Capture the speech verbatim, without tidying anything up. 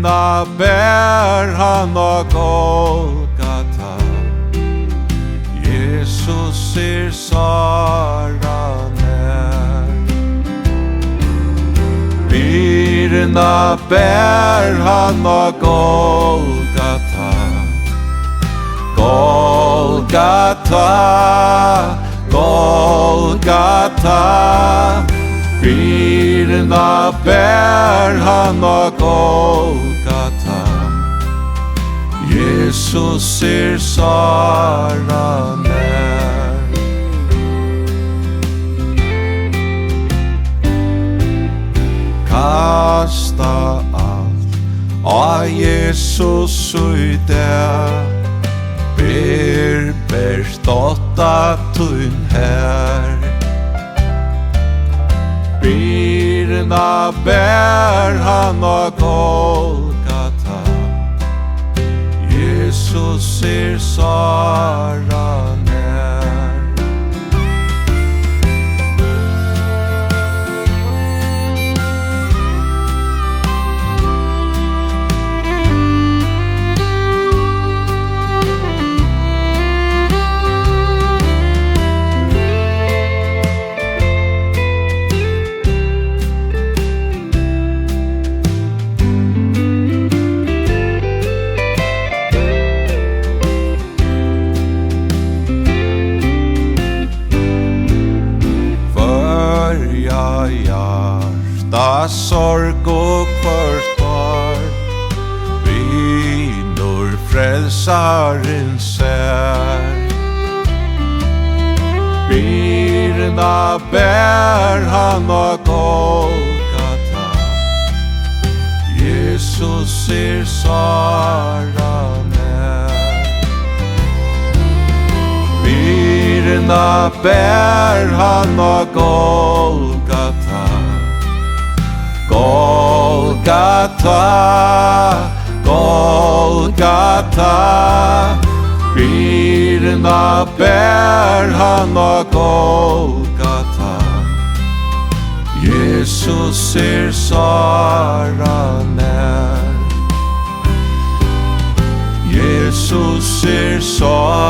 Ber hann á Golgata, Jesus er sára nær. Byrðina ber hann á Golgata, Golgata, Golgata. Byrðina ber hann á Golgata, Jesus er sára nær. Kasta alt á Jesus í dag, ber bert ótta tín har. Byrðina ber hann á Golgata, Jesus er sára nær. Hvørja hjarta sorg og hvørt tár, vinur frelsarin sær. Byrðina ber hann á Golgata, Jesus er sára nær. Byrðina ber hann á Golgata, Golgata, Golgata. Byrðina ber hann á Golgata, Jesus er sára nær. Jesus er sára